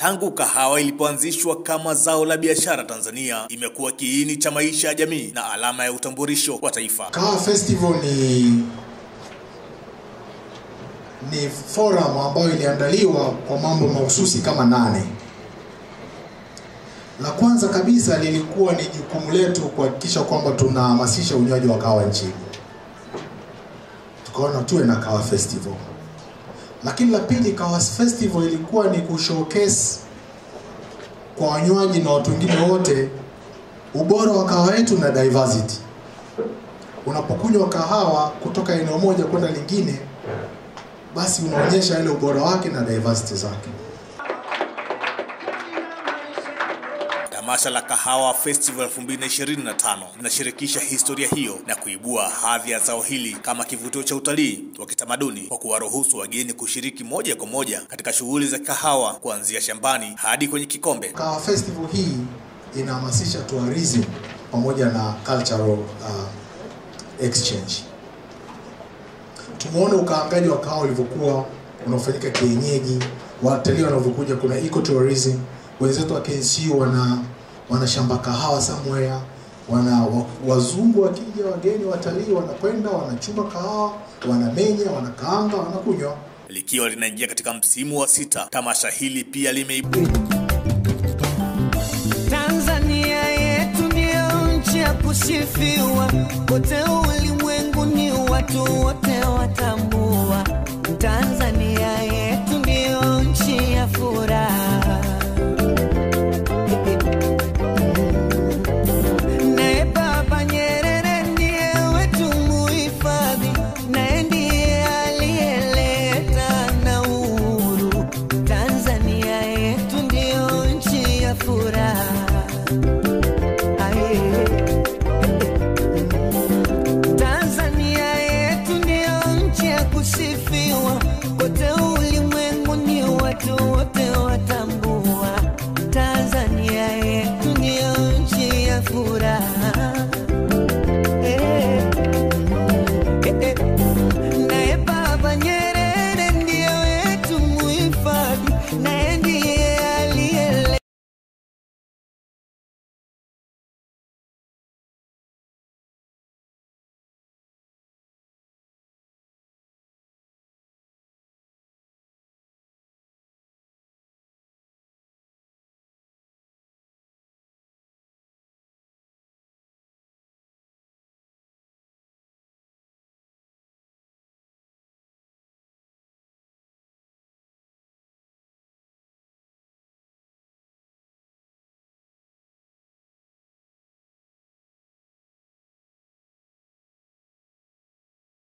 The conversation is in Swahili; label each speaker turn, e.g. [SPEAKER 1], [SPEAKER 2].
[SPEAKER 1] Tangu kahawa ilipoanzishwa kama zao la biashara Tanzania, imekuwa kiini cha maisha ya jamii na alama ya utambulisho wa taifa.
[SPEAKER 2] Kahawa Festival ni forum ambayo iliandaliwa kwa mambo mahususi kama 8. La kwanza kabisa lilikuwa ni jukumu letu kuhakikisha kwamba tunahamasisha unywaji wa kahawa nchini. Tukaona tuwe na Kahawa Festival. Lakini la pili, Kahawa Festival ilikuwa ni kushowcase kwa wanywaji na watu wengine wote ubora wa kahawa yetu na diversity. Unapokunywa kahawa kutoka eneo moja kwenda lingine, basi unaonyesha ile ubora wake na diversity zake.
[SPEAKER 1] Tamasha la Kahawa Festival 2025 linashirikisha historia hiyo na kuibua hadhi ya zao hili kama kivutio cha utalii wa kitamaduni kwa kuwaruhusu wageni kushiriki moja kwa moja katika shughuli za kahawa kuanzia shambani hadi kwenye kikombe.
[SPEAKER 2] Kahawa Festival hii inahamasisha tourism pamoja na cultural exchange. Tumeona ukaangaji wa kahawa ulivyokuwa unaofanyika kienyeji, watalii wanavyokuja, kuna ecotourism. Wenzetu wa KCU wana shamba kahawa somewhere, wana wazungu wakija, wageni watalii wanakwenda, wanachuma kahawa, wanamenya, wanakaanga, wanakunywa.
[SPEAKER 1] Likiwa linaingia katika msimu wa 6, tamasha hili pia limeibua
[SPEAKER 3] Tanzania yetu ndio nchi ya kusifiwa, kote ulimwenguni watu wote watambua Tanzania.